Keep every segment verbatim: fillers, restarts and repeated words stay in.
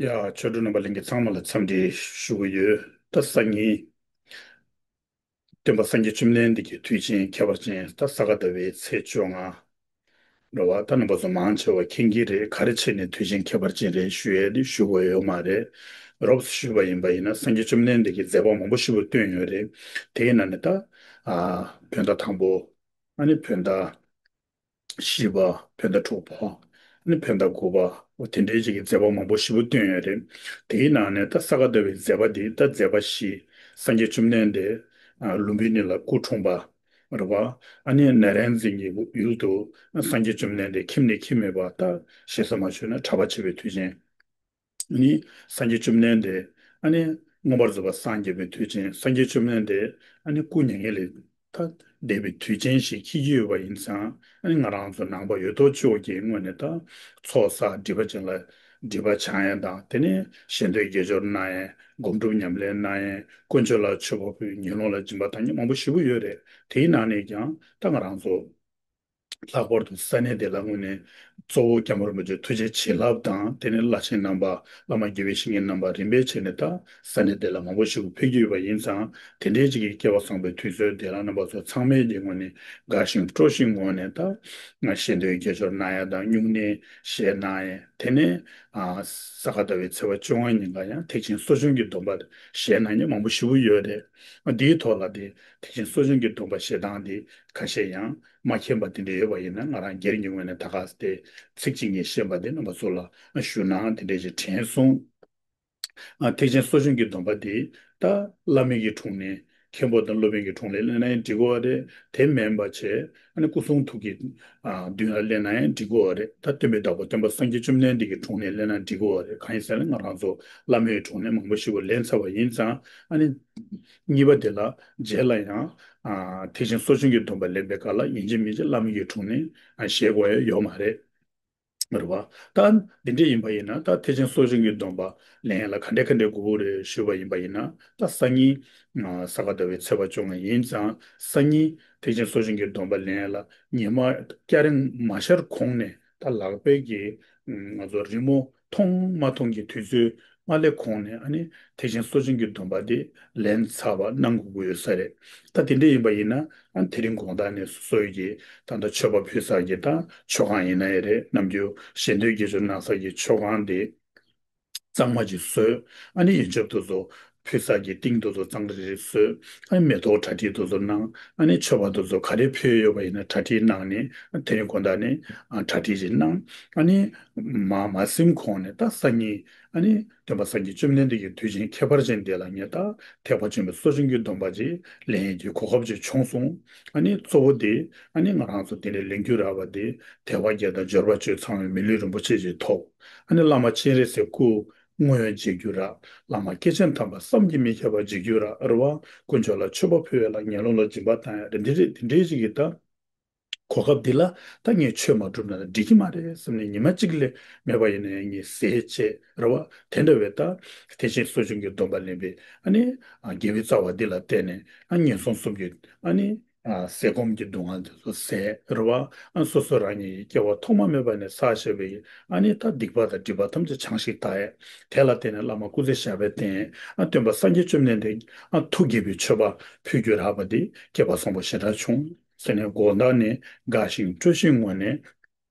ཡ། ཆོས་གྲོགས་རྣམ་པ་ལྷན་རྒྱས་ཚང་མ་ལ་འཚམས་འདྲི་ཞུ་གི་ཡོད། ད་སང་ཉིན་སྟོན་པ་སངས་རྒྱས་བཅོམ་ལྡན་འདས་ཀྱི་དུས་ཆེན་ཁྱད་པར་ཅན་ད་ས་ག་ཟླ་བའི་ཚེས་བཅོ་ལྔ་རེད་བ། ད་རྣམ་པ་ཚོ་མང་ཆེ་བ་མཁྱེན་གྱི་རེད། ག་རེ་བྱས་ནས་དུས་ཆེན་ཁྱད་པར་ཅན་རེད་ཞུ་ཡས་དེ་ཞུ་དགོས་ཡོད་མ་རེད། རོབ་ཞུས་པ་ཡིན་པ་ཡིན་ན་སངས་རྒྱས་བཅོམ་ལྡན་འདས་ཀྱིས་མཛད་པ་མང་པོ་ཞིག་པོ་བསྟན་ཡོད་རེད། དེའི་ནང་ནས་ད་ཨ་བོད་ཟླ་དང་པོ། ཨ་ནི་བོད་ཟླ་བཞི་པ། བོད་ཟླ་དྲུག་པ། ཨ་ནི་བོད་ཟླ་དགུ་པ། འོ་དེ་འདྲའི་ཅིག་གི་མཛད་པ་མང་པོ་ཞིག་པོ་བསྟན་ཡོད་རེད། དེའི་ནང་ནས་ད་ས་ག་ཟླ་བའི་མཛད་པ་འདི་ད་མཛད་པ་བཞི། སངས་རྒྱས་བཅོམ་ལྡན་འདས་ཨ་ལུམ་བི་ནི་ལ་སྐུ་འཁྲུངས་པ་རེད་བ། ཨ་ནི་ནཱ་རོ་ཨན་རྩེ་གི་ཡུལ་དུ་སངས་རྒྱས་བཅོམ་ལྡན་འདས་ཁྱིམ་ནས་ཁྱིམ་མེད་པ། ད་ཞེ་ས་མ་ཞུས་ན་གྲྭ་པ་བྱེད་པའི་དུས་ཆེན། ནི་སངས་རྒྱས་བཅོམ་ལྡན་འདས་ཨ་ནི་མངོན་པར་རྫོགས་པར་སངས་རྒྱས་པའི་དུས་ཆེན། སངས་རྒྱས་བཅོམ་ལྡན་འདས་ཨ་ནི་སྐུ་མྱ་ངན་ལས་ད་འདས་པའི་དུས་ཆེན་ཞིག་འཁེལ་གྱི་ཡོད་པ་ཡིན་ཙང་། ཨ་ནི་ང་རང་ཚོ་ནང་པ་ཡོད་དོ་ཅོག་གི་ངོས་ནས་ད་ཚོགས་བསགས་སྒྲིབ་པ་ཅན་ལ་སྒྲིབ་པ་སྦྱང་ཡས་དང་། དེ་ནས་ཞལ་འདོན་དགེ་སྦྱོར་གནང་ཡས། སྒོམ་སྒྲུབ་ཉམས་ལེན་གནང་ཡས། དཀོན་མཆོག་ལ་མཆོད་པ་ཕུལ། ངན་སློང་ལ་སྦྱིན་པ་བཏང་མཁན་མང་པོ་ཞེ་པོ་ཡོད་རེད། དེའི་ནང་ནས་ཀྱང་ད་ང་རང་ཚོ་ལྷག་པར་དུ་ས་གནས་དེ་ལ་དངོས་གནས་གཙོ་བོ་སྐྱབས་མགོན་རིན་པོ་ཆེ་ཐུགས་རྗེ་བྱིན་རླབས་དང་། དེ་ནས་བླ་ཆེན་རྣམ་པ། བླ་མ་དགེ་བའི་བཤེས་གཉེན་རྣམ་པ་རིམ་པས་བྱས་ནས་ད་ས་གནས་དེ་ལ་མང་པོ་ཞིག་ཕེབས་ཀྱི་ཡོད་པ་ཡིན་ཙང་། དེ་འདྲའི་ཅིག་གི་སྐལ་བ་བཟང་པོའི་དུས་ཚོད་དེ་ལ་རྣམ་པ་ཚོ་ཚང་མས་ཀྱི་ངོས་ནས་དགའ་ཞིང་སྤྲོ་ཞིང་ངོས་ནས་ད་ང་ཞལ་འདོན་དགེ་སྦྱོར་གནང་ཡ་དང་། སྨྱུང་གནས་བཞེས་གནང་ཡ། དེ་ནས་ཨ་ས་ག་ཟླ་བའི་ཚེས་པ་བཅོ་ལྔ་ཉིན་ཀ་ཡང་ཐེག་ཆེན་གསོ་སྦྱོང་གི་སྡོམ་པ་བཞེས་གནང་མཁན་མང་པོ་ཞེ་པོ་ཡོད་རེད། འདིའི་ཐོག་ལ་དེ་ཐེག་ཆེན་གསོ་སྦྱོང་གི་སྡོམ་པ་བཞེས་སྟངས་དེ་ཁ་ཤས་ཡང་མ་མཁྱེན་པ་དེ་འདྲ་ཡོད་པ་ཡིན་ན། ང་རང་སྒེར་གྱི་ངོས་ནས་ད་ག་དེ་ཚིག་གཅིག་གཉིས་ཤེས་པ་དེ་རྣམ་པ་ཚོ་ལ་ཞུ་ན་དེ་འདྲ་ཞིག་དྲན་སོང་། ཨ་ཐེག་ཆེན་གསོ་སྦྱོང་གི་སྡོམ་པ་དེ་ད་བླ་མེད་ཀྱི་དྲུང་ནས། མཁན་པོ་དང་སློབ་དཔོན་གྱི་དྲུང་ནས་ལེན་ན་ཡང་འགྲིག་གི་ཡོད་རེད། དེ་མིན་པ་བྱས་ཨ་ནི་སྐུ་གསུང་ཐུགས་ཀྱི་ཨ་མདུན་ལ་ལེན་ན་ཡང་འགྲིག་གི་ཡོད་རེད། ད་སྟོན་པའི་བདག་པོ་སྟོན་པ་སངས་རྒྱས་བཅོམ་ལྡན་འདས་ཀྱི་དྲུང་ནས་ལེན་ན་འགྲིག་གི་ཡོད་རེད། གང་ཡིན་ཟེར་ན་ང་རང་ཚོ་བླ་མེད་ཀྱི་དྲུང་ནས་མང་པོ་ཞིག་པོ་ལེན་ཚར་བ་ཡིན་ཙང་། ཨ་ནི་གཉིས་པ་དེ་ལ་རྗེས་ལ་ཡང་ཨ་ཐེག་ཆེན་གསོ་སྦྱོང་གི་སྡོམ་པ་ལེན་པའི་སྐབས་ལ་ཡིན་གཅིག་མིན་གཅིག་བླ་མེད་ཀྱི་དྲུང་ནས་ཨ་བཞེས་དགོས་ཡ་ཡོད་མ་རེད། རེད་བ། ད་འདི་འདྲ་ཡིན་པ་ཡིན་ན། ད་ཐེག་ཆེན་གསོ་སྦྱོང་གི་སྡོམ་པ་ལེན་ཡ་ལ་ག་འདྲ་ག་འདྲ་དགོས་ཀྱི་རེད་ཞུས་པ་ཡིན་པ་ཡིན་ན། ད་སང་ཉིན་ཨ་ས་ག་ཟླ་བའི་ཚེས་པ་བཅོ་ལྔ་ཡིན་ཙང་། སང་ཉིན་ཐེག་ཆེན་གསོ་སྦྱོང་གི་སྡོམ་པ་ལེན་ཡ་ལ་ཉི་མ་སྐྱ་རེངས་མ་ཤར་གོང་ནས། ད་ལག་པས་ཀྱི་ང་ཚོ་རི་མོ་མཐོང་མ་མཐོང་གི་དུས་ཚོད་མ་སླེབས་གོང་ནས་ཨ་ནི་ཐེག་ཆེན་གསོ་སྦྱོང་གི་སྡོམ་པ་དེ་ལེན་ཚར་བ་གནང་དགོས་ཀྱི་ཡོད་ས་རེད། ད་དེ་འདྲ་ཡིན་པ་ཡིན་ན། ཨ་དེ་རིང་དགོང་དག་ནས་སོ་སོའི་གི་ད་ལྟ་མཆོད་པ་ཕུལ་ས་གི་ད་མཆོད་ཁང་ཡིན་ན་ཡང་རེད། ནམ་རྒྱུན་ཞལ་འདོན་དགེ་སྦྱོར་གནང་ས་གི་མཆོད་ཁང་དེ་གཙང་མ་ཅིག་བཟོས། ཨ་ནི་ཡོན་ཆབ་དེ་ཚོ་ཕུལ་ས་གི་སྟེང་དེ་ཚོ་གཙང་རིལ་རིལ་བཟོས། ཨ་ནི་མེ་ཏོག་གྲ་སྒྲིག་དེ་ཚོ་གནང་། ཨ་ནི་མཆོད་པ་དེ་ཚོ་ག་རེ་ཕུལ་ཡོད་པ་ཡིན་ན་གྲ་སྒྲིག་གནང་ནས། ཨ་དེ་རིང་དགོང་དག་ནས་ཨ་གྲ་སྒྲིག་ཅིག་གནང་། ཨ་ནི་མ་མ་ཟིན་གོང་ནས་ད་སང་ཉིན་ཨ་ནི་སྟོན་པ་སངས་རྒྱས་བཅོམ་ལྡན་འདས་ཀྱི་དུས་ཆེན་ཁྱད་པར་ཅན་འདི་ལ་ངས་ད་ཐེག་པ་ཆེན་པོའི་གསོ་སྦྱོང་གི་སྡོམ་པ་ཅིག་ལེན་ཡས་ཀྱི་གོ་སྐབས་ཅིག་བྱུང་སོང་། ཨ་ནི་གཙོ་བོ་དེ་ཨ་ནི་ང་རང་ཚོ་དེ་འདྲའི་ལེན་རྒྱུ་རག་པ་དེ་དལ་བ་བརྒྱད་དང་འབྱོར་པ་བཅུ་ཚང་བའི་མི་ལུས་རིན་པོ་ཆེ་ཅིག་ཐོབ། ཨ་ནི་བླ་མ་སྤྱན་རས་གཟིགས་སྐུ་དངོས་མཇལ་རྒྱུ་རག། བླ་མ་སྐྱེས་ཆེན་དམ་པ་བསམ་གྱིས་མི་ཁྱབ་པ་མཇལ་རྒྱུ་རག། རེད་བ། དཀོན་མཆོག་ལ་མཆོད་པ་ཕུལ་བ་ལ་ངན་སློང་ལ་སྦྱིན་པ་བཏང་ཡ་རེད། འདི་རེད། འདི་འདྲའི་ཅིག་གི་ད་གོ་སྐབས་འདི་ལ་ད་ངས་ཆོས་མ་བསྒྲུབས་ན་འགྲིག་གི་མ་རེད་བསམ་ནས། ཉི་མ་གཅིག་ལས་མེད་པ་ཡིན་ན་ཡང་ངས་ཟས་བཅད། རེད་བ། དེ་འདྲ་བའི་ད་ཐེག་ཆེན་གསོ་སྦྱོང་གི་སྡོམ་པ་ལེན་པའི་ཨ་ནི་ཨ་དགེ་བའི་རྩ་བ་འདི་ལ་བརྟེན་ནས། ཨ་ངན་སོང་གསུམ་གྱི་ཨ་ནི་ཨ་ཟས་སྐོམ་གྱི་སྡུག་བསྔལ་དེ་ཚོ་ཟད། རེད་བ། ཨ་སོ་སོ་རང་ཉིད་ཀྱི་སྐྱེ་བ་ཐོག་མ་མེད་པ་ནས་བསགས་བཞག་པའི་ཨ་ནི་ད་སྡིག་པ་དང་སྒྲིབ་པ་ཐམས་ཅད་བྱང་ཞིང་དག་ཡས། དེ་ལ་བརྟེན་ནས་བླ་མ་སྐུ་ཚེ་ཞབས་པད་བརྟན། ཨ་སྟོན་པ་སངས་རྒྱས་བཅོམ་ལྡན་འདས་ཨ་ཐུགས་དགྱེས་པའི་མཆོད་པ་ཕུལ་རྒྱུ་རག་པ་དེ་སྐལ་པ་བཟང་པོ་ཞེ་དྲག་བྱུང་ཟེར་ནས། དགོང་དག་ནས་དགའ་ཞིང་སྤྲོ་ཞིང་ངོས་ནས་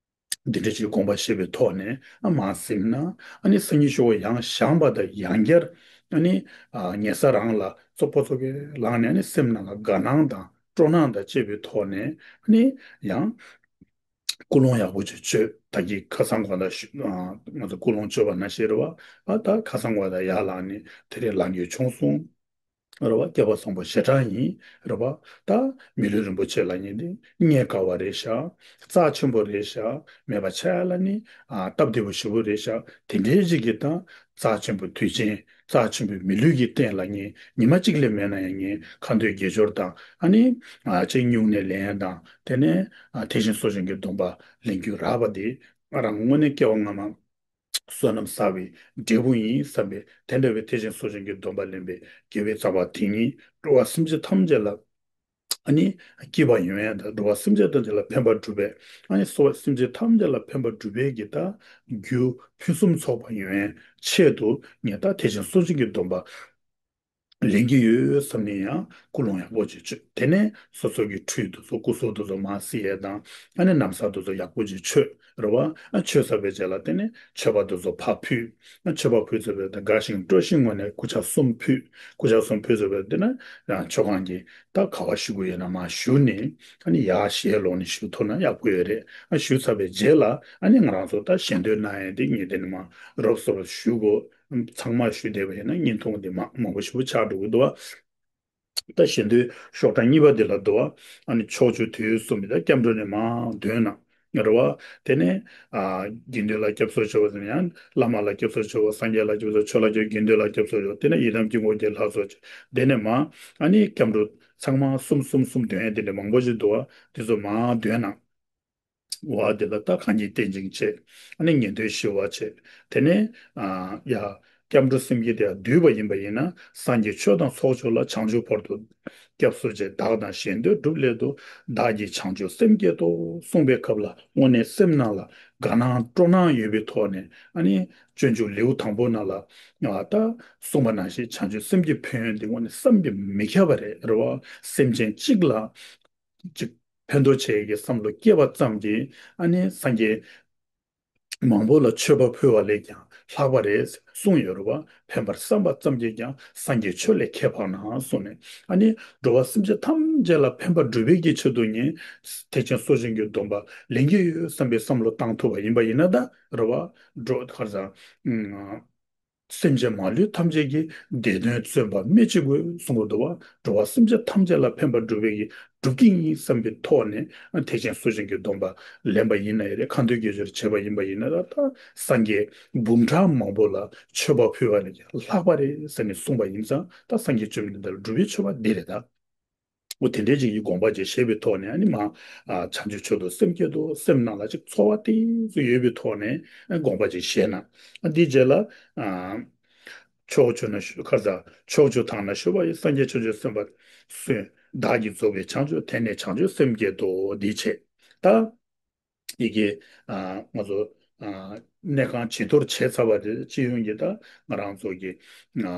འདི་འདྲ་ཅིག་དགོངས་པ་བཞེས་པའི་ཐོག་ནས། ཨ་མ་ཟིན་ན་ཨ་ནི་སང་ཉིན་ཞོགས་པ་ཡང་བཞེངས་པ་དང་ཡང་བསྐྱར་ཨ་ནི་ཨ་ཉལ་ས་རང་ལ་ཙོག་པོ་ཙོག་གེ་ལངས་ནས། ཨ་ནི་སེམས་ནང་ལ་དགའ་སྣང་དང་སྤྲོ་སྣང་དང་བཅས་པའི་ཐོག་ནས། ཨ་ནི་ཡང་ཀུན་སློང་ཡག་པོ་ཅིག་བཅོས། ད་གིན་ཁ་སང་དགོང་དག་ཞུ་ཨ་ང་ཚོ་ཀུན་སློང་བཅོས་པ་ནང་བཞིན་རེད་བ། ཨ་ད་ཁ་སང་དགོང་དག་ཡར་ལངས་ནས་དེ་རིང་ལངས་རྒྱུ་བྱུང་སོང་། རེད་བ། སྐལ་པ་བཟང་པོ་ཞེ་དྲག་ཡིན། རེད་བ། ད་མི་ལུས་རིན་པོ་ཆེ་ལབ་མཁན་དེ་རྙེད་དཀའ་བ་རེད་ཤག། རྩ་ཆེན་པོ་རེད་ཤག། མེད་པ་ཆགས་ཡ་ལ་ནི་ཨ་སྟབས་བདེ་པོ་ཞེ་པོ་རེད་ཤག། དེ་འདྲའི་ཅིག་གི་ད་རྩ་ཆེན་པོ་དུས་ཆེན། རྩ་ཆེན་པོའི་མི་ལུས་ཀྱི་རྟེན་ལ་ངས་ཉི་མ་གཅིག་ལས་མེད་ན་ཡང་ངས་ཁ་འདོན་དགེ་སྦྱོར་དང་། ཨ་ནི་ཨ་ཅིག་སྨྱུང་གནས་ལེན་ཡ་དང་། དེ་ནས་ཨ་ཐེག་ཆེན་གསོ་སྦྱོང་གི་སྡོམ་པ་ལེན་རྒྱུ་རག་པ་དེ་ང་རང་དངོས་གནས་སྐྱེ་བ་སྔ་མ་བསོད་ནམས་བསགས་པའི་འབྲས་བུ་ཡིན་བསམ་པའི། དེ་འདྲ་བའི་ཐེག་ཆེན་གསོ་སྦྱོང་གི་སྡོམ་པ་ལེན་པའི་དགེ་བའི་རྩ་བ་དེ་ཉིད་འགྲོ་བ་སེམས་ཅན་ཐམས་ཅད་ལ་ ཨ་ནི་སྐྱིད་པ་ཡོང་ཡས་དང་། འགྲོ་བ་སེམས་ཅན་ཐམས་ཅད་ལ་ཕན་པ་སྒྲུབ་པའི། ཨ་ནི་གསོ་བ་སེམས་ཅན་ཐམས་ཅད་ལ་ཕན་པ་སྒྲུབ་པའི་གི་ད་རྒྱུ་ཕུན་སུམ་ཚོགས་པ་ཡོང་ཡས་ཆེད་དུ། ངས་ད་ཐེག་ཆེན་སོ་བྱུང་གི་སྡོམ་པ་ལེན་གྱི་ཡོད་བསམ་ནས་ཡང་ཀུན་སློང་ཡག་པོ་ཅིག་བཅོས། དེ་ནས་སོ་སོ་གི་ཁྲུས་དེ་ཚོ་སྐུ་གཟུགས་དེ་ཚོ་མར་བསིལ་ཡས་དང་། ཨ་ནི་ན་བཟའ་དེ་ཚོ་ཡག་པོ་ཅིག་མཆོད། རེད་བ། ཨ་མཆོད་ཚར་བའི་རྗེས་ལ་དེ་ནས་མཆོད་པ་དེ་ཚོ་ཕར་ཕུལ། ཨ་མཆོད་པ་ཕུལ་ཚར་བའི་ད་དགའ་ཞིང་སྤྲོ་ཞིང་ངང་ནས་སྐུ་ཕྱག་གསུམ་ཕུལ། སྐུ་ཕྱག་གསུམ་ཕུལ་ཚར་བའི་དེ་ནས་ཡང་མཆོད་ཁང་གི་ད་ག་བ་བཞུགས་དགོས་ཡོད་ན་མར་བཞུགས་ནས། ཨ་ནི་ཡར་ཞལ་ལོག་ནས་བཞུགས་ཐུབ་ན་ཡག་པོ་ཡོད་རེད། ཨ་བཞུགས་ཚར་བའི་རྗེས་ལ་ཨ་ནི་ང་རང་ཚོ་ད་ཞལ་འདོན་གནང་ཡས་དེ་ངས་དེ་ནས་མར་རོབ་ཙམ་ཞུ་དགོས། ཚང་མ་ཞུས་བསྡད་པ་ཡིན་ན་བརྙན་ཐུང་འདི་མ་མང་པོ་ཞིག་པོ་ཆགས་འགྲོ་གི་འདུག་བ། ད་ཞལ་འདོན་ཤོག་གྲངས་གཉིས་པ་འདི་ལ་འདུག་བ། ཨ་ནི་ཕྱོགས་བཅུ་དུས་གསུམ་པའི་ད་སྐྱབས་འགྲོ་ནས་མར་འདོན་གནང་། རེད་བ། དེ་ནས་ཨ་དགེ་འདུན་ལ་སྐྱབས་སུ་མཆིའོ་ཟེར་ན་ཡང་བླ་མ་ལ་སྐྱབས་སུ་མཆིའོ། སངས་རྒྱས་ལ་སྐྱབས་སུ། ཆོས་ལ་སྐྱབས། དགེ་འདུན་ལ་སྐྱབས་སུ་མཆིའོ། དེ་ནས་ཡི་དམ་དཀྱིལ་འཁོར་གྱི་ལྷ་ཚོགས། དེ་ནས་མར་ཨ་ནི་སྐྱབས་འགྲོ་ཚང་མ་གསུམ་གསུམ་གསུམ་འདོན་ཡས་དེ་འདྲ་མང་པོ་ཞིག་འདུག་བ། དེ་ཚོ་མར་འདོན་གནང་། བ་དེ་ལ་ད་གང་གིས་བསྟན་ཅིང་བྱས། ཨ་ནི་ཉན་ཐོས་ཞི་བ་བྱས། དེ་ནས་ཨ་ཡ་སྐྱབས་འགྲོ་སེམས་བསྐྱེད་དེ་བསྡུས་པ་ཡིན་པ་ཡིན་ན། སངས་རྒྱས་ཆོས་དང་ཚོགས་མཆོག་ལ། བྱང་ཆུབ་བར་དུ་སྐྱབས་སུ་མཆི། བདག་དང་གཞན་དོན་སྒྲུབ་སླད་དུ། བདག་གིས་བྱང་ཆུབ་སེམས་བསྐྱེད་དོ། གསུངས་པའི་སྐབས་ལ་དངོས་གནས་སེམས་ནང་ལ་དགའ་སྣང་སྤྲོ་སྣང་ཡོད་པའི་ཐོག་ནས། ཨ་ནི་སྤྱོད་འཇུག་ལེའུ་དང་པོ་ནང་ལ་ད་གསུངས་པ་ནང་བཞིན་བྱང་ཆུབ་སེམས་ཀྱི་ཕན་ཡོན་དེ་དངོས་གནས་བསམ་གྱིས་མི་ཁྱབ་པ་རེད། རེད་བ། སེམས་ཅན་གཅིག་ལ་ཅིག་ཕན་ཐོགས་བྱེད་ཀྱི་བསམ་བློ་སྐྱེས་པ་ཙམ་གྱིས། ཨ་ནི་སངས་རྒྱས་མང་པོ་ལ་མཆོད་པ་ཕུལ་བ་ལས་ཀྱང་ལྷག་པ་རེད་གསུངས་ཡོད་རེད་བ། ཕན་པར་བསམ་པ་ཙམ་གྱིས་ཀྱང་སངས་རྒྱས་ཆོས་ལས་ཁྱད་འཕགས་ན་གསུངས་ནས། ཨ་ནི་འགྲོ་བ་སེམས་ཅན་ཐམས་ཅད་ལ་ཕན་པ་སྒྲུབ་པའི་གི་ཆེད་དུ་ངས་ཐེག་ཆེན་སོ་བྱུང་གི་སྡོམ་པ་ལེན་གྱི་ཡོད་བསམ་པའི་བསམ་བློ་བཏང་ཐུབ་པ་ཡིན་པ་ཡིན་ན། ད་རེད་བ། འགྲོ་ག་རེ་ཟ། སེམས་ཅན་མ་ལུས་ཐམས་ཅད་ཀྱི་བདེ་དོན་བརྩོན་པ་སྨོས་ཅི་དགོས་གསུངས་པ་འདུག་བ། འགྲོ་བ་སེམས་ཅན་ཐམས་ཅད་ལ་ཕན་པ་སྒྲུབ་པའི་གི་སྒྲུབ་ཀྱི་ཡིན་བསམ་པའི་ཐོག་ནས་ཐེག་ཆེན་སོ་བྱུང་གི་སྡོམ་པ་ལེན་པ་ཡིན་ན་ཡང་རེད། ཁ་འདོན་དགེ་སྦྱོར་བྱས་པ་ཡིན་པ་ཡིན་ན། ད་ད་སངས་རྒྱས་འབུམ་ཕྲག་མང་པོ་ལ་མཆོད་པ་ཕུལ་བ་ལས་ཀྱང་ལྷག་པ་རེད་ཟེར་ནས་གསུངས་པ་ཡིན་ཙང་། ད་སངས་རྒྱས་བཅོམ་ལྡན་འདས་ལ་སྒྲུབ་པའི་མཆོད་པ་འདི་རེད་ད། འོ་དེ་འདྲའི་ཅིག་གི་དགོངས་པ་ཅིག་བཞེས་པའི་ཐོག་ནས། ཨ་ནི་མ་ཨ་བྱང་ཆུབ་མཆོག་ཏུ་སེམས་བསྐྱེད་དོ། སེམས་ནང་ལ་ཅིག་ཚོར་བ་དེ་ཚོ་ཡོད་པའི་ཐོག་ནས་ཨ་དགོངས་པ་ཅིག་བཞེས་ན། ཨ་འདིའི་རྗེས་ལ་ཨ་ཕྱོགས་བཅུ་ན་བཞུགས། ག་རེ་ཟ། ཕྱོགས་བཅུ་དག་ན་བཞུགས་པ་ཡི། སངས་རྒྱས་བྱང་ཆུབ་སེམས་དཔའ་སུ་ཡིན། བདག་གིས་རྫོགས་པའི་བྱང་ཆུབ། དེ་ནས་བྱང་ཆུབ་སེམས་བསྐྱེད་དོ། འདི་བྱས། ད་ཡི་གེ་ཨ་ང་ཚོ་ཨ་གནས་ཁང་བྱི་དོར་བྱས་ཚར་བ་དེ་སྤྱི་ཡོངས་ཀྱི་ད་ང་རང་ཚོ་གི་ཨ་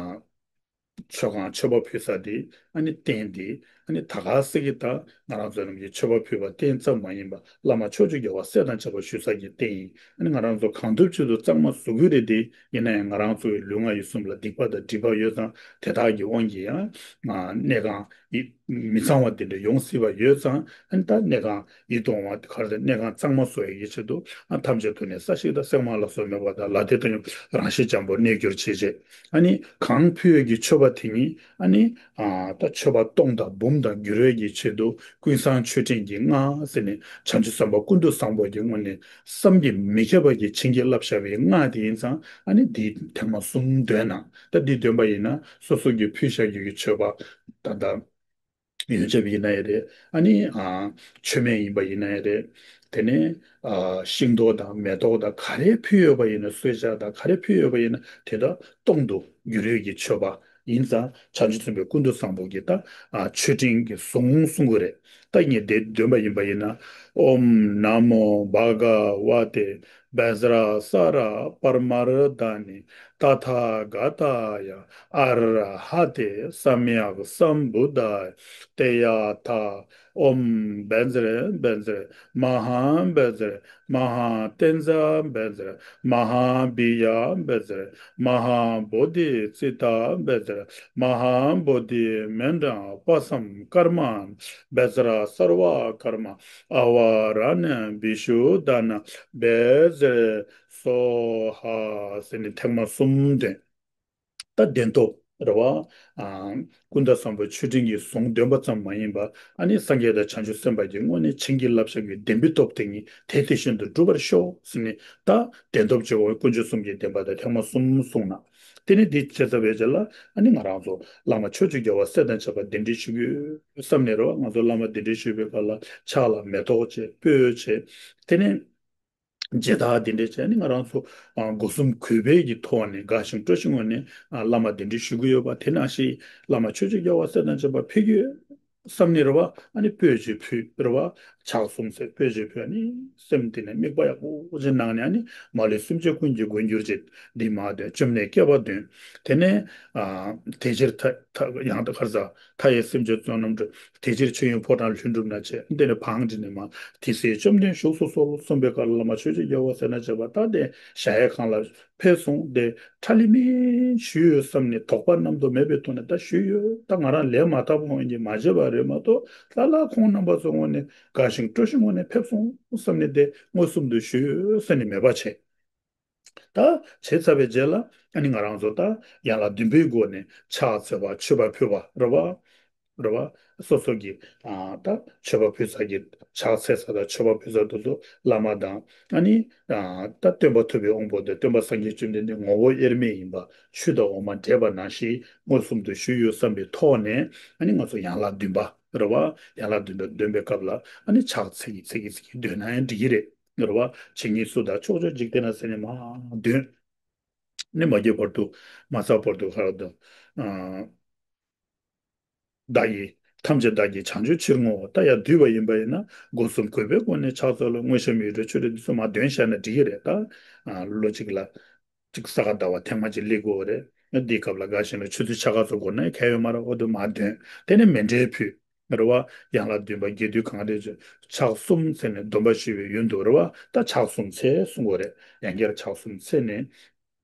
མཆོད་ཁང་མཆོད་པ་ཕུལ་ས་དེ། ཨ་ནི་རྟེན་དེ། ཨ་ནི་ད་ག་ཟེ་གི་ད་ང་རང་ཚོ་རྣམས་ཀྱི་མཆོད་པ་ཕུལ་བ་རྟེན་ཙམ་མ་ཡིན་པ། བླ་མ་ཕྱོགས་བཅུའི་རྒྱལ་བ་སྲས་དང་བཅས་པ་བཞུགས་ས་ཀྱི་རྟེན་ཡིན། ཨ་ནི་ང་རང་ཚོ་གང་ཐུབ་ཅི་ཐུབ་གཙང་མ་བཟོ་གི་རེད་དེ། ཡིན་ན་ཡང་ང་རང་ཚོ་ཡི་ལུས་ངག་ཡིད་གསུམ་ལ་སྡིག་པ་དང་སྒྲིབ་པ་ཡོད་ཙང་། དེ་དག་གི་དབང་གིས་ཡང་ང་གནས་ཁང་ཡིད་མི་གཙང་བ་དེ་འདྲ་ཡོང་སྲིད་པ་ཡོད་ཙང་། ཨ་ནི་ད་གནས་ཁང་ཡིད་དུ་འོང་བ་ག་རེ་ཟ། གནས་ཁང་གཙང་མ་བཟོ་ཡག་གི་ཆེད་དུ། ཨ་ཐམས་ཅད་དུ་ནི་ས་གཞི་དང་། གསེག་མ་ལ་སོགས་མེད་པ་དང་། ལ་དེ་དང་ཡང་རང་བཞིན་འཇམ་པོར་གནས་གྱུར་ཅིག་ཅེས། ཨ་ནི་གང་ཕུལ་བའི་གི་མཆོད་པ་དེ་ཉིད། ཨ་ནི་ཨ་ད་མཆོད་པ་སྟོང་དང་འབུམ་དང་འགྱུར་བའི་གི་ཆེད་དུ། ཀུན་བཟང་མཆོད་སྤྲིན་གྱི་རྔ་ཟེར་ནས་བྱང་ཆུབ་སེམས་དཔའ་ཀུན་ཏུ་བཟང་པོ་གི་དངོས་གནས་བསམ་གྱིས་མི་ཁྱབ་པ་གི་བྱིན་གྱིས་བརླབས་བཞག་པའི་རྔ་དེ་ཡིན་ཙང་། ཨ་ནི་འདི་ཐེངས་མ་གསུམ་འདོན་གནང་། ད་འདི་འདོན་པ་ཡིན་ན་སོ་སོ་གི་ཕུལ་བཞག་རྒྱུ་གི་མཆོད་པ་ད་ལྟ་ཡོན་ཆབ་ཡིན་ན་ཡང་རེད། ཨ་ནི་ཨ་མཆོད་མེ་ཡིན་པ་ཡིན་ན་ཡང་རེད། དེ་ནས་ཨ་ཤིང་ཏོག་དང་མེ་ཏོག་དང་ག་རེ་ཕུལ་ཡོད་པ་ཡིན་ན། གསོལ་ཇ་དང་ག་རེ་ཕུལ་ཡོད་པ་ཡིན་ན། དེ་དག་སྟོང་དུ་འགྱུར་བའི་གི་མཆོད་པ་ཡིན་ཙང་། བྱང་ཆུབ་སེམས་དཔའ་ཀུན་ཏུ་བཟང་པོ་གི་ད་ཨ་མཆོད་སྤྲིན་གྱི་གཟུངས་གསུང་གི་རེད། ད་ངས་དེ་འདོན་པ་ཡིན་པ་ཡིན་ན། ཨོཾ་ན་མོ་བྷ་ག་ཝ་ཏེ་བཛྲ་ས་ར་པརྨ་རྡ་ནི་ཏ་ཐཱ་ག་ཏཱ་ཡ་ཨ་ར་ཧ་ཏེ་སམྱཀ་སམ་བུད་དཱ་ཡ། ཏདྱ་ཐཱ། ཨོཾ་བཛྲ་བཛྲ་མ་ཧཱ་བཛྲ་མ་ཧཱ་ཏཻ་ཛ་བཛྲ་མ་ཧཱ་བི་ཡ་བཛྲ་མ་ཧཱ་བོ་དྷི་ཙིཏྟ་བཛྲ་མ་ཧཱ་བོ་དྷི་མཎྜ་པ་སཾ་ཀརྨ་བཛྲ་སརྦ་ཀརྨ་ཨ་བ་ར་ཎ་བི་ཤུདྡྷ་ཎ་བཛྲ་སྭཱ་ཧཱ་ཟེར་ནས་ཐེངས་མ་གསུམ་འདོན། ད་བདེན་སྟོབས་རེད་བ། ཨ་ཀུན་ཏ་བཟང་པོའི་མཆོད་སྤྲིན་གྱི་གཟུངས་འདོན་པ་ཙམ་མ་ཡིན་པ། ཨ་ནི་སངས་རྒྱས་དང་བྱང་ཆུབ་སེམས་དཔའ་གྱི་དངོས་གནས་བྱིན་གྱིས་བརླབས་བཞག་པའི་བདེན་པའི་སྟོབས་དེ་ཉིད་དེ་དེ་བཞིན་དུ་འགྲུབ་པར་ཤོག་ཟེར་ནས། ད་བདེན་སྟོབས་ཀྱི་འོག་དཀོན་མཆོག་གསུམ་གྱི་བདེན་པ་དང་ཐེངས་མ་གསུམ་གསུངས་ན། དེ་ནས་འདི་བྱས་ཚར་བའི་རྗེས་ལ། ཨ་ནི་ང་རང་ཚོ་བླ་མ་ཕྱོགས་བཅུའི་རྒྱལ་བ་སྲས་དང་བཅས་པ་གདན་འདྲེན་ཞུ་རྒྱུ་བསམ་ནས་རེད་བ། ང་ཚོ་བླ་མ་གདན་འདྲེན་ཞུ་བའི་སྐབས་ལ་ཕྱག་ལ་མེ་ཏོག་བྱས། སྤོས་བྱས། དེ་ནས་མཇལ་དར་གདན་འདྲེན་བྱས། ཨ་ནི་ང་རང་ཚོ་ཨ་སྒོ་གསུམ་གུས་པའི་གི་ཐོག་ནས་དགའ་ཞིང་སྤྲོ་ཞིང་ངང་ནས་ཨ་བླ་མ་གདན་འདྲེན་ཞུ་གི་ཡོད་པ། དེ་ནང་བཞིན་བླ་མ་ཕྱོགས་བཅུའི་རྒྱལ་བ་སྲས་དང་བཅས་པ་ཕེབས་ཀྱི་ཡོད། བསམ་ནས་རེད་བ། ཨ་ནི་སྤོས་ཀྱི་ཕུད་རེད་བ། ཕྱག་གསུམ་ཚེ་སྤོས་ཀྱི་ཕུད། ཨ་ནི་སེམས་དེ་ནས་དམིགས་པ་ཡག་པོ་ཅིག་གནང་ནས། ཨ་ནི་མ་ལུས་སེམས་ཅན་ཀུན་གྱི་མགོན་གྱུར་ཅིག་འདི་མ་འདོན། བཅོམ་ལྡན་བསྐལ་པ་འདོན། དེ་ནས་ཨ་དེ་ཕྱིར་མཐའ་མཐའ་ཡང་དག་ཁར་ཟ། མཐའ་ཡས་སེམས་ཅན་བསོད་ནམས་སྒྲུབ། དེ་ཕྱིར་མཆོད་ཡོན་ཕོ་བྲང་ལྷུན་གྲུབ་ན་བྱས། དེ་ནས་བང་བསྒྲིགས་ནས་མ། དེ་སྲིད་བཅོམ་ལྡན་བཞུགས་སུ་གསོལ། གསུངས་པའི་བཀའ་ལ་བླ་མ་ཆོས་ཀྱི་རྒྱལ་པོ་ཟེར་ན་བྱས་པ། ད་དེ་གཞལ་ཡས་ཁང་ལ་ཕེབས་སོང་། དེ་ཁྲ་ལི་མིན་ཞུས་ཡོད་བསམ་ནས་དོགས་པ་རྣམ་དུ་མེད་པའི་ཐོག་ནས་ད་ཞུས་ཡོད། ད་ང་རང་ལས་མ་དག་པ་འོན་གྱི་མ་བྱས་པ་རེད་མ་གཏོགས། ལྷ་ལྷ་ཁོང་རྣམ་པ་ཚོ་ངོ་ནས་དགའ་ཞིང་སྤྲོ་ཞིང་ངོ་ནས་ཕེབས་སོང་བསམ་ནས་དེ་མངོན་སུམ་དུ་ཞུས་ཡོད་ཟེར་ནས་མེད་པ་བྱས། ད་བྱས་ཚར་བའི་རྗེས་ལ་ཨ་ནི་ང་རང་ཚོ་ད་ཡན་ལག་བདུན་པའི་སྒོ་ནས་ཕྱག་འཚལ་བ་མཆོད་པ་ཕུལ་བ་རེད་བ། རེད་བ། སོ་སོ་གི་ཨ་ད་མཆོད་པ་ཕུལ་ས་གི་ཕྱག་འཚལ་ས་དང་མཆོད་པ་ཕུལ་ས་དེ་ཚོ་བླ་མ་དང་། ཨ་ནི་ཨ་ད་སྟོན་པ་ཐུབ་པའི་དབང་པོ་དེ། སྟོན་པ་སངས་རྒྱས་བཅོམ་ལྡན་འདས་ངོ་བོ་དབྱེར་མེད་ཡིན་པ་ཆོས་དང་འོག་མ་འདྲེས་པ་ནང་བཞིན་མངོན་སུམ་དུ་ཞུས་ཡོད་བསམ་པའི་ཐོག་ནས། ཨ་ནི་ང་ཚོ་ཡན་ལག་བདུན་པ་རེད་བ། ཡན་ལག་བདུན་པ་འདོན་པའི་སྐབས་ལ་ཨ་ནི་ཕྱག་འཚལ་གྱི་འཚལ་གྱི་འཚལ་གྱི་འདོན་ན་ཡང་འགྲིག་གི་རེད། རེད་བ། ཇི་སྙེད་སུ་དག་ཕྱོགས་བཅུའི་འཇིག་རྟེན་ན་ཟེར་ནས་མར་འདོན། ནི་མ་སྐྱེས་བར་དུ་མ་ཚར་བར་དུ་ཧ་ར་དང་། ཨ་བདག་གིས་ཐམས་ཅད་བདག་གིས་བྱང་ཆུབ་ཕྱིར་བསྔོའོ། ད་ཡར་བསྡུས་པ་ཡིན་པ་ཡིན་ན་སྒོ་གསུམ་གུས་པའི་སྒོ་ནས་ཕྱག་འཚལ་ལོ། དངོས་བཤམས་ཡིད་སྤྲུལ་མཆོད་སྤྲིན་འདི་ཚོ་མར་འདོན་བཞག་ན་འགྲིག་གི་རེད། ད་ཨ་ལོ་གཅིག་ལ་གཅིག་ས་ག་ཟླ་བ་ཐེངས་མ་གཅིག་སླེབས་དགོས་རེད། འདིའི་སྐབས་ལ་དགའ་ཞིང་ལ་ཆུ་ཚོད་ཕྱེད་ཀ་ཙམ་འགོར་ན་གལ་ཡོད་མ་རེད། འོ་དེ་མར་འདོན། དེ་ནས་མཎྜལ་ཕུལ། རེད་བ། ཡན་ལག་བདུན་པ་རྒྱས་བསྡུས་གང་རེད་ཅེས། ཕྱག་གསུམ་འཚལ་ནས་སྡོམ་པ་ཞུ་བའི་ཡུན་དུ་རེད་བ། ད་ཕྱག་གསུམ་འཚལ་གསུང་དགོས་རེད། ཡང་བསྐྱར་ཕྱག་གསུམ་འཚལ་ནས།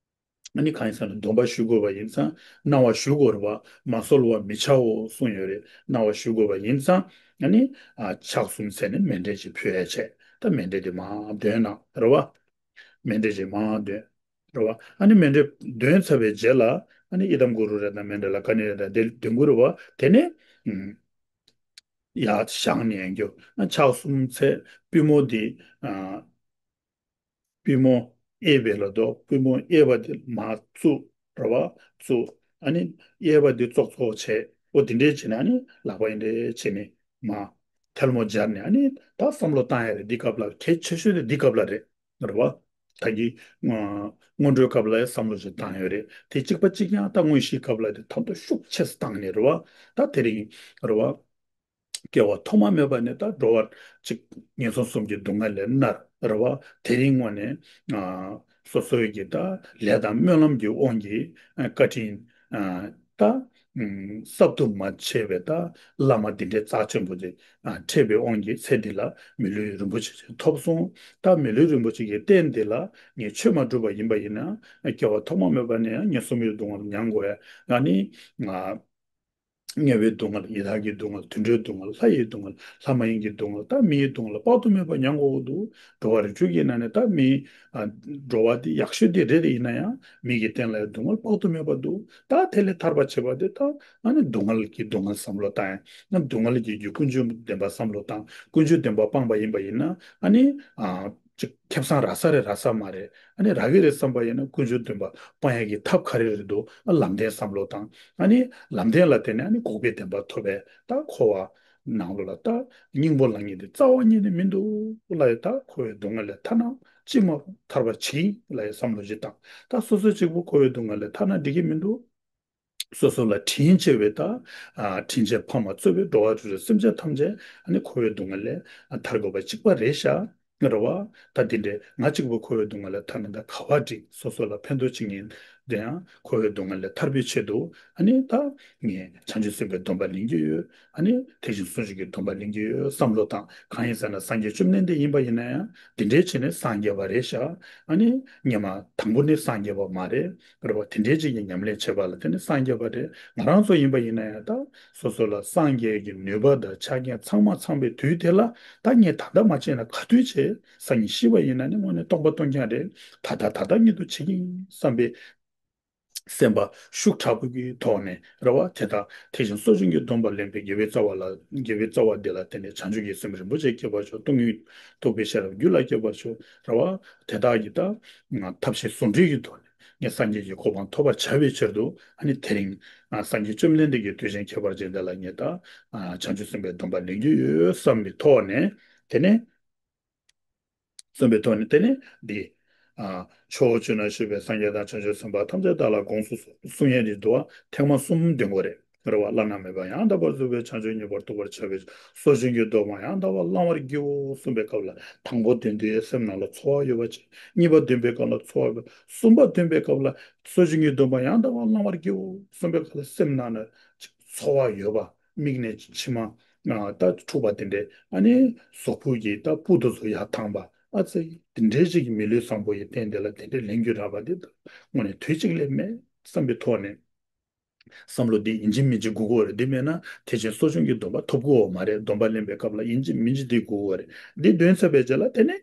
ཨ་ནི་གང་ཡིན་ཟེར་ན་སྡོམ་པ་ཞུ་དགོས་པ་ཡིན་ཙང་གནང་བ་ཞུ་དགོས་རེད་བ། མ་གསོལ་བ་མི་བྱའོ་གསུངས་ཡོད་རེད། གནང་བ་ཞུ་དགོས་པ་ཡིན་ཙང་། ཨ་ནི་ཨ་ཕྱག་གསུམ་འཚལ་ནས་མཎྜལ་ཅིག་ཕུལ་ཡ་བྱས། ད་མཎྜལ་དེ་མར་འདོན་གནང་རེད་བ། མཎྜལ་ཅིག་མར་འདོན། རེད་བ། ཨ་ནི་མཎྜལ་འདོན་ཚར་བའི་རྗེས་ལ། ཨ་ནི་ཨི་དམ་གུ་རུ་རེད་དང་མཎྜལ་ཀ་ཎི་རེད་དང་དེ་འདོན་དགོས་རེད་བ། དེ་ནས་ཨུམ་ཡར་བཞེངས་ནས་ཡང་རྒྱུ། ཨ་ཕྱག་གསུམ་འཚལ། པུས་མོ་འདི་ཨ་པུས་མོ་གཡས་པའི་ལ་འདུག་པུས་མོ་གཡས་པ་འདི་མར་བཙུགས། རེད་བ། བཙུགས། ཨ་ནི་གཡས་པ་འདི་ཙོག་ཙོག་བྱས། འོ་དེ་འདྲས་བྱས་ནས། ཨ་ནི་ལག་པ་འདི་འདྲས་བྱས་ནས་མར་ཐལ་མོ་སྦྱར་ནས། ཨ་ནི་ད་བསམ་བློ་བཏང་ཡ་རེད། འདི་སྐབས་ལ་གལ་ཆེ་ཤོས་དེ་འདི་སྐབས་ལ་རེད། རེད་བ། ད་གི་ཨ་སྔོན་འགྲོའི་སྐབས་ལ་ཡང་བསམ་བློ་ཞིག་བཏང་ཡོད་རེད། དེ་གཅིག་པ་གཅིག་རྐྱང་ད་དངོས་གཞིའི་སྐབས་ལ་དེ་ཐབས་ཤུགས་ཆེ་ཙམ་བཏང་ནས། རེད་བ། ད་དེ་རིང་། རེད་བ། སྐྱེ་བ་ཐོག་མ་མེད་པ་ནས་ད་འགྲོ་བ་གཅིག་ངན་སོང་གསུམ་གྱི་སྡུག་བསྔལ་ལས་མནར། རེད་བ། དེ་རིང་ངོ་ནས་ཨ་སོ་སོའི་གི་ད་ལས་དང་སྨོན་ལམ་གྱི་དབང་གིས་ཨ་བཀའ་དྲིན་ཨ་ད་ཨུམ་གསབ་ཏུ་མ་ཆད་པའི་ད་བླ་མ་འདི་འདྲའི་རྩ་ཆེན་པོ་ཅིག་ཨ་འཕྲད་པའི་དབང་གིས་ཚེ་འདི་ལ་མི་ལུས་རིན་པོ་ཆེ་ཅིག་ཐོབ་སོང་། ད་མི་ལུས་རིན་པོ་ཆེ་གི་རྟེན་འདི་ལ་ངས་ཆོས་མ་སྒྲུབ་པ་ཡིན་པ་ཡིན་ན། སྐྱེ་བ་ཐོག་མ་མེད་པ་ནས་ཡང་ངན་སོང་གི་སྡུག་བསྔལ་མྱང་དགོས་ཡ། ཨ་ནི་ང་དམྱལ་བའི་སྡུག་བསྔལ། ཡི་དྭགས་ཀྱི་སྡུག་བསྔལ། དུད་འགྲོའི་སྡུག་བསྔལ། ལྷ་ཡི་སྡུག་བསྔལ། ལྷ་མ་ཡིན་གྱི་སྡུག་བསྔལ། ད་མི་ཡི་སྡུག་བསྔལ་དཔག་ཏུ་མེད་པ་མྱང་དགོས་འདུག་འགྲོ་བ་རིགས་དྲུག་གི་ནང་ནས་ད་མི་ཨ་འགྲོ་བ་དེ་ཡག་ཤོས་དེ་རེད། ཡིན་ན་ཡང་མི་གི་རྟེན་ལ་ཡང་སྡུག་བསྔལ་དཔག་ཏུ་མེད་པ་འདུག་ད་དེ་ལས་ཐར་པ་བྱེད་པ་དེ་ད་ཨ་ནི་སྡུག་བསྔལ་གྱི་སྡུག་བསྔལ་བསམ་བློ་བཏང་ཡ། ཨ་སྡུག་བསྔལ་གྱི་རྒྱུ་ཀུན་འབྱུང་བདེན་པ་བསམ་བློ་བཏང་། ཀུན་འབྱུང་བདེན་པ་སྤངས་པ་ཡིན་པ་ཡིན་ན། ཨ་ནི་ཨ་ཅིག་ཁེ་བཟང་རག་ས་རེད་རག་ས་མ་རེད། ཨ་ནི་རག་གི་རེད་བསམ་པ་ཡིན་ན་ཀུན་འབྱུང་བདེན་པ་སྤང་ཡག་གི་ཐབས་ག་རེ་རེད་འདུག་ཨ་ལམ་བདེན་བསམ་བློ་བཏང་། ཨ་ནི་ལམ་བདེན་ལ་བརྟེན་ནས་ཨ་ནི་འགོག་པའི་བདེན་པ་ཐོབ་པས། ད་འཁོར་བ་ནང་ལོགས་ལ་ད་སྙིང་པོ་ལངས་མཁན་དེ་རྩ་བ་ཉིད་ནས་མི་འདུག་ལབ་ཡ། ད་འཁོར་བའི་སྡུག་བསྔལ་ལས་ཐར་ན་ཅི་མ་རུང་ཐར་པ་བྱེད་ཀྱི་ལབ་ཡ་བསམ་བློ་ཅིག་བཏང་། ད་སོ་སོ་གཅིག་པུ་འཁོར་བའི་སྡུག་བསྔལ་ལས་ཐར་ན་འགྲིག་གི་མི་འདུག་སོ་སོ་ལ་དྲིན་ཆེ་བའི་ད་ཨ་དྲིན་ཆེན་ཕ་མ་གཙོས་པའི་འགྲོ་བ་རིགས་དྲུག་སེམས་ཅན་ཐམས་ཅད་ཨ་ནི་འཁོར་བའི་སྡུག་བསྔལ་ལས་ཨ་ཐར་དགོས་པ་གཅིག་པ་རེད་ཤག་རེད་བ། ད་འདི་འདྲའི་ང་གཅིག་པུ་འཁོར་བའི་སྡུག་བསྔལ་ལས་ཐར་ན་ད་ག་བ་འགྲིག་སོ་སོ་ལ་ཕན་ཐོགས་བྱེད་མཁན་དེ་ཡང་འཁོར་བའི་སྡུག་བསྔལ་ལས་ཐར་པའི་ཆེད་དུ། ཨ་ནི་ད་ངས་བྱང་ཆུབ་སེམས་དཔའི་སྡོམ་པ་ལེན་གྱི་ཡོད། ཨ་ནི་ཐེག་ཆེན་སུན་འབྱིན་གྱི་སྡོམ་པ་ལེན་གྱི་ཡོད་བསམ་བློ་བཏང་། གང་ཡིན་ཟེར་ན་སངས་རྒྱས་བཅོམ་ལྡན་འདས་ཡིན་པ་ཡིན་ན་ཡང་འདི་འདྲའི་བྱས་ནས་སངས་རྒྱས་པ་རེད་ཤག་ཨ་ནི་སྔོན་མ་དང་པོ་ནས་སངས་རྒྱས་པ་མ་རེད། རེད་བ། དེ་འདྲའི་ཅིག་གི་ཉམས་ལེན་བྱེད་པ་ལ་དེ་ནི་སངས་རྒྱས་པ་རེད། ང་རང་ཚོ་ཡིན་པ་ཡིན་ན་ཡང་ད་སོ་སོ་ལ་སངས་རྒྱས་ཀྱི་ནུས་པ་དང་ཆ་རྐྱེན་ཚང་མ་ཚང་པའི་དུས་དེ་ལ། ད་ངས་ད་ལྟ་མ་བྱས་ན་ག་དུས་བྱེད། སང་ཉིན་ཤི་བ་ཡིན་ན་ནི་དངོས་གནས་སྟོང་པ་སྟོང་རྐྱང་རེད། ད་ལྟ་ད་ལྟ་ཉིད་དུ་བྱེད་ཀྱི་ཡིན་བསམ་པའི་སེམས་པ་ཤུགས་དྲག་པོ་གི་ཐོག་ནས། རེད་བ། དེ་དག་ཐེག་ཆེན་སྲོལ་འབྱུང་གི་སྡོམ་པ་ལེན་པའི་དགེ་བའི་རྩ་བ་ལ། དགེ་བའི་རྩ་བ་འདི་ལ་བརྟེན་ནས་བྱང་ཆུབ་ཀྱི་སེམས་རིན་པོ་ཆེ་སྐྱེ་བར་ཤོག་སྟོང་ཉིད་རྟོགས་པའི་ཤེས་རབ་རྒྱུད་ལ་སྐྱེ་བར་ཤོག་རེད་བ། དེ་དག་གི་ད་ཐབས་ཤེས་ཟུང་འབྲེལ་གྱི་ཐོག་ནས་ངས་སངས་རྒྱས་ཀྱི་གོ་འཕང་ཐོབ་པར་བྱ་བའི་ཕྱིར་དུ། ཨ་ནི་དེ་རིང་སངས་རྒྱས་བཅོམ་ལྡན་འདས་ཀྱི་དུས་ཆེན་ཁྱད་པར་ཅན་འདི་ལ་ངས་ད་བྱང་ཆུབ་སེམས་དཔའི་སྡོམ་པ་ལེན་རྒྱུ་ཡོད་བསམ་པའི་ཐོག་ནས། དེ་ནས། བརྩོན་པའི་ཐོག་ནས་དེ་ནས་འདི། ཨ་ཕྱོགས་བཅུ་ན་བཞུགས་པའི་སངས་རྒྱས་དང་བྱང་ཆུབ་སེམས་དཔའ་ཐམས་ཅད་བདག་ལ་དགོངས་སུ་གསུངས་ཡས་འདི་འདུག་བ། ཐེངས་མ་གསུམ་འདོན་དགོས་རེད། རེད་བ། བླ་ན་མེད་པ་ཡང་དག་པར་རྫོགས་པའི་བྱང་ཆུབ་ཉིད་པར་ཐོབ་པར་བྱ་བའི་སོ་སྐྱོང་གི་སྡོམ་པ་ཡང་དག་པར་བླང་བར་བགྱིའོ་གསུངས་པའི་སྐབས་ལ། དང་པོ་དོན་དེ་སེམས་ནང་ལ་ཚོར་བ་ཡོད་པ་བྱས། གཉིས་པ་དོན་པའི་སྐབས་ལ་ཚོར་བ་ཡོད་པ། གསུམ་པ་དོན་པའི་སྐབས་ལ་སོ་སྐྱོང་གི་སྡོམ་པ་ཡང་དག་པར་བླང་བར་བགྱིའོ་གསུངས་པའི་སྐབས་ལ་སེམས་ནང་ན་ཚོར་བ་ཡོད་པ། མིག་ནས་མཆི་མ་ད་འཁྲུགས་པ་དེ་འདྲས། ཨ་ནི་གཟུགས་པོ་གི་ད་སྤུ་དེ་ཚོ་ཡར་འཐེན་པ། ཨ་ཙི། དེ་འདྲས་ཅིག་གི་མི་ལུས་བཟང་པོ་ཡི་རྟེན་དེ་ལ་དེ་འདྲས་ལེན་རྒྱུ་རག་པ་དེ་དངོས་གནས་དུས་གཅིག་ལས་མེད་བསམ་པའི་ཐོག་ནས། བསམ་བློ་འདི་ཡིན་གཅིག་མིན་གཅིག་དགོས་ཀྱི་ཡོད་རེད། འདི་མེད་ན་དེ་བཞིན་གསོ་སྦྱོང་གི་སྡོམ་པ་ཐོབ་ཀྱི་ཡོད་མ་རེད། སྡོམ་པ་ལེན་པའི་སྐབས་ལ་ཡིན་གཅིག་མིན་གཅིག་འདི་དགོས་ཀྱི་ཡོད་རེད། འདི་འདོན་ཚར་བའི་རྗེས་ལ་དེ་ནས།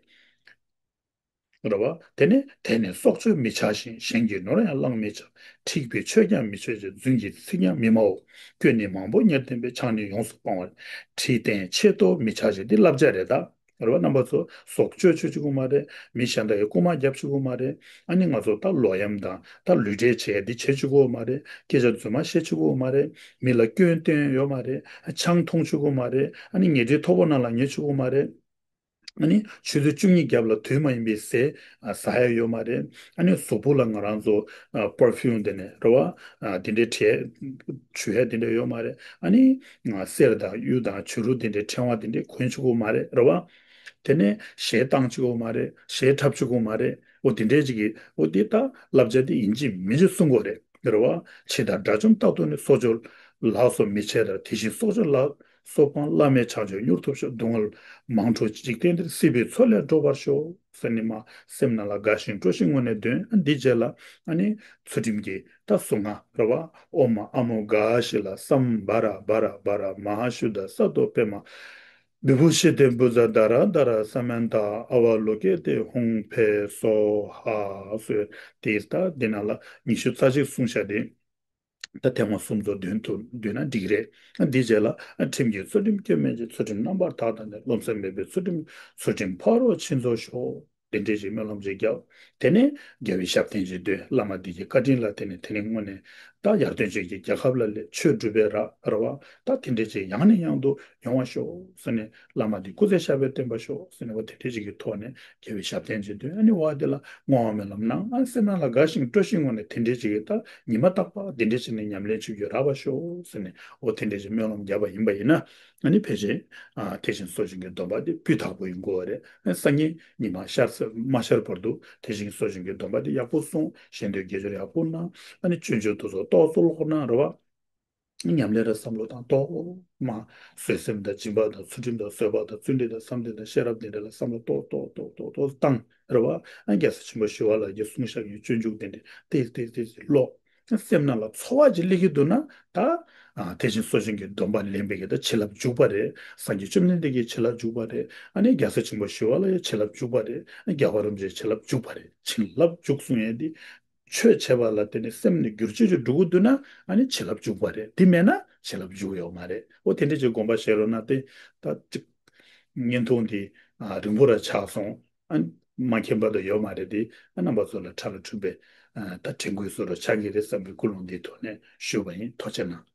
རེད་བ། དེ་ནས་དེ་ནས་སྲོག་གཅོད་མི་བྱ་ཞིང་། གཞན་གྱི་ནོར་ཡང་བླང་མི་བྱ། འཁྲིག་པའི་ཆོས་ཀྱང་མི་སྤྱོད་ཅིང་། རྫུན་གྱི་ཚིག་ཀྱང་མི་སྨྲའོ། སྐྱོན་ནི་མང་པོ་ཉེར་བསྟན་པས། ཆང་ནི་ཡོངས་སུ་སྤང་བར། ཁྲིད་བསྟན་ཆེད་དུ་མི་བྱ་ཞིང་། འདི་བསླབ་བྱ་རེད་ད། རེད་བ། རྣམ་པ་ཚོ་སྲོག་གཅོད་བཅུག་གི་ཡོད་མ་རེད། མི་གཞན་དག་གི་རྐུན་མ་རྒྱབ་བཅུག་གི་ཡོད་མ་རེད། ཨ་ནི་ང་ཚོ་ད་ལོག་གཡེམ་དང་ད་ལུས་འབྲེལ་བྱས་འདི་བྱེད་བཅུག་གི་ཡོད་མ་རེད། སྐད་ཆ་རྫུན་མ་བཤད་བཅུག་གི་ཡོད་མ་རེད། མི་ལ་སྐྱོན་སྟོན་ཡོད་མ་རེད། ཆང་འཐུང་བཅུག་གི་ཡོད་མ་རེད། ཨ་ནི་ཉལ་ཁྲིའི་ཐོག་པོ་ནང་ལ་ཉལ་བཅུག་གི་ཡོད་མ་རེད། ཨ་ནི་ཆུ་ཚོད་བཅུ་གཉིས་རྒྱབ་ལ་དུས་མ་ཡིན་པའི་ཟས་ཨ་ཟ་ཡ་ཡོད་མ་རེད། ཨ་ནི་གཟུགས་པོ་ལ་ང་རང་ཚོ་ཨ་པར་ཕིའུམ་དེ་ནས་རེད་བ། ཨ་དེ་འདྲའི་བྲེ་བྱུག་ཡ་དེ་འདྲ་ཡོད་མ་རེད། ཨ་ནི་ང་གསེར་དང་གཡུ་དང་བྱུ་རུ་དེ་འདྲའི་ཕྲེང་བ་དེ་འདྲའི་གོན་བཅུག་གི་ཡོད་མ་རེད། རེད་བ། དེ་ནས་གཞས་བཏང་བཅུག་གི་ཡོད་མ་རེད། གཞས་འཁྲབ་བཅུག་གི་ཡོད་མ་རེད། འོ་དེ་འདྲའི་ཅིག་གི་འོ་དེ་ད་བསླབ་བྱ་དེ་ཡིན་གཅིག་མིན་གཅིག་གསུང་གི་ཡོད་རེད། རེད་བ། འཆི་བདག་དགྲ་བཅོམ་རྟག་ཏུ་ནི། སྲོག་གཅོད་ལགས་སོ་མི་བྱེད་དར། དེ་བཞིན་སྲོག་གཅོད་ལ་སོགས་སྤང་། བླ་མེད་བྱང་ཆུབ་མྱུར་ཐོབ་ཤོག། སྡུག་བསྔལ་མང་འཕྲོག་འཇིག་རྟེན་འདིར། སྲིད་པའི་མཚོ་ལས་སྒྲོལ་བར་ཤོག་ཟེར་ནས་མ་སེམས་ནང་ལ་དགའ་ཞིང་སྤྲོ་ཞིང་དངོས་གནས་འདོན། འདི་རྗེས་ལ་ཨ་ནི་ཚུལ་ཁྲིམས་ཀྱི་ད་གཟུངས་སྔགས་རེད་བ། ཨོཾ་ཨ་མོ་གྷ་ཤི་ལ་སཾ་བྷ་ར་བྷ་ར་བྷ་ར་མ་ཧཱ་ཤུདྡྷ་སཏྭ་པདྨ་བི་བྷཱུ་ཤི་ཏེ་བྷུ་ཛ་དྷ་ར་དྷ་ར་ས་མནྟ་ཨ་ཝ་ལོ་ཀི་ཏེ་ཧཱུྃ་ཕཊ་སྭཱ་ཧཱ་ཟེར། དེ་ལྟར་འདི་ནང་ལ་ཉི་ཤུ་རྩ་གཅིག་གསུངས་བཞག་དེ། ད་ཐེངས་མ་གསུམ་ཚོ་འདོན་ཐུབ་འདོན་ན་འགྲིག་རེད། འདིའི་རྗེས་ལ་ཁྲིམས་ཀྱི་ཚུལ་ཁྲིམས་སྐྱོན་མེད་ཅིང་། ཚུལ་ཁྲིམས་རྣམ་པར་དག་དང་ལྡན། རློམ་སེམས་མེད་པའི་ཚུལ་ཁྲིམས། ཚུལ་ཁྲིམས་ཕ་རོལ་ཕྱིན་རྫོགས་ཤོག། དེ་འདྲའི་ཅིག་སྨོན་ལམ་ཅིག་བརྒྱབ། དེ་ནས་རྒྱལ་བའི་ཞབས་བརྟན་ཅིག་འདོན། བླ་མ་འདི་གི་བཀའ་དྲིན་ལ་བརྟེན་ནས་དེ་ནས་དངོས་གནས་ད་ཡར་ཐོན་ཅན་གྱི་རྒྱལ་ཁབ་ལ་སླེབས། ཆོས་སྒྲུབ་པའི་ར་ར་བ་ད་དེ་འདྲའི་ཅིག་ཡང་ནས་ཡང་དུ་ཡོང་བ་ཤོག་ཟེར་ནས། བླ་མ་འདི་སྐུ་ཚེ་ཞབས་པད་བརྟན་པར་ཤོག་ཟེར་ནས། འོ་དེ་འདྲའི་ཅིག་གི་ཐོག་ནས་རྒྱལ་བའི་ཞབས་བརྟན་ཅིག་འདོན། ཨ་ནི་འོ་དེ་ལ་བསྔོ་བ་སྨོན་ལམ་གནང་། ཨ་སེམས་ནང་ལ་དགའ་ཞིང་སྤྲོ་ཞིང་དངོས་གནས་དེ་འདྲའི་ཅིག་གི་ད་ཉི་མ་རྟག་པར་དེ་འདྲའི་ཅིག་ནས་ཉམས་ལེན་བྱེད་རྒྱུ་རག་པར་ཤོག་ཟེར་ནས། འོ་དེ་འདྲའི་ཅིག་སྨོན་ལམ་བརྒྱབ་པ་ཡིན་པ་ཡིན་ན། ཨ་ནི་ཕལ་ཆེར་ཨ་དེ་བཞིན་གསོ་སྦྱོང་གི་སྡོམ་པ་དེ་སྤུས་དག་པོ་ཡིན་དགོས་པ་རེད། ཨ་སང་ཉིན་ཉི་མ་ཤར་ཚེ་མ་ཤར་བར་དུ་དེ་བཞིན་གསོ་སྦྱོང་གི་སྡོམ་པ་དེ་ཡག་པོ་སྲུང་། གཞན་དོན་དགེ་སྦྱོར་ཡག་པོ་གནང་། ཨ་ནི་སྤྱོད་འཇུག་དེ་ཚོ་ཏོག་ཙམ་ཀློག་གནང་རེད་བ། ཉམས་ལེན་ར་བསམ་བློ་བཏང་། ཏོག་མ་བཟོད་སེམས་དང་སྦྱིན་པ་དང་ཚུལ་ཁྲིམས་དང་བཟོད་པ་དང་བརྩོན་འགྲུས་དང་བསམ་གཏན་དང་ཤེས་རབ་དེ་འདྲ་ལ་བསམ་བློ་ཏོག་ཏོག་ཏོག་ཏོག་ཏོག་བཏང་རེད་བ། ཨ་རྒྱལ་སྲས་ཆེན་པོ་ཞི་བ་ལྷ་གིས་གསུངས་བཞག་གི་སྤྱོད་འཇུག་དེ་འདྲ་ཏིག་ཏིག་ཏིག་ཏིག་ཀློག། སེམས་ནང་ལ་ཚོར་བ་ཅིག་སླེབས་ཀྱི་འདུག་ན། ད་ཨ་དེ་བཞིན་གསོ་སྦྱོང་གི་སྡོམ་པ་ལེན་པའི་གི་ད་བྱིན་རླབས་འཇུག་པ་རེད། སངས་རྒྱས་བཅོམ་ལྡན་འདས་ཀྱི་བྱིན་རླབས་འཇུག་པ་རེད། ཨ་ནི་རྒྱལ་སྲས་ཆེན་པོ་ཞི་བ་ལྷ་ཡི་བྱིན་རླབས་འཇུག་པ་རེད། རྒྱལ་བ་རིན་པོ་ཆེའི་བྱིན་རླབས་འཇུག་པ་རེད། བྱིན་རླབས་འཇུག་གསུང་ཡས་འདི། ཆོས་བྱས་པ་ལ་བརྟེན་ནས་སེམས་ནི་བསྒྱུར་བཅོས་ཅིག་འགྲོ་གི་འདུག་ན། ཨ་ནི་བྱིན་རླབས་འཇུག་པ་རེད། དེ་མེད་ན་བྱིན་རླབས་འཇུག་ཡོད་མ་རེད། འོ་དེ་འདྲ་ཅིག་དགོངས་པ་བཞེས་རོགས་གནང་སྟེ། ད་ཅིག་བརྙན་ཐུང་འདི་ཨ་རིང་པོ་ར་ཆགས་སོང་། ཨ་མ་མཁྱེན་པ་དང་ཡོད་མ་རེད་དེ། ཨ་རྣམ་པ་ཚོ་ལ་ཕྲ་ར་འཕྲུལ་པའི་ཨ་ད་དྲན་སྐུལ་བཟོ་འདྲ་ཆགས་ཀྱི་རེད་བསམ་པའི་ཀུན་སློང་འདིའི་ཐོག་ནས་ཞུས་པ་ཡིན། ཐུགས་རྗེ་གནང་།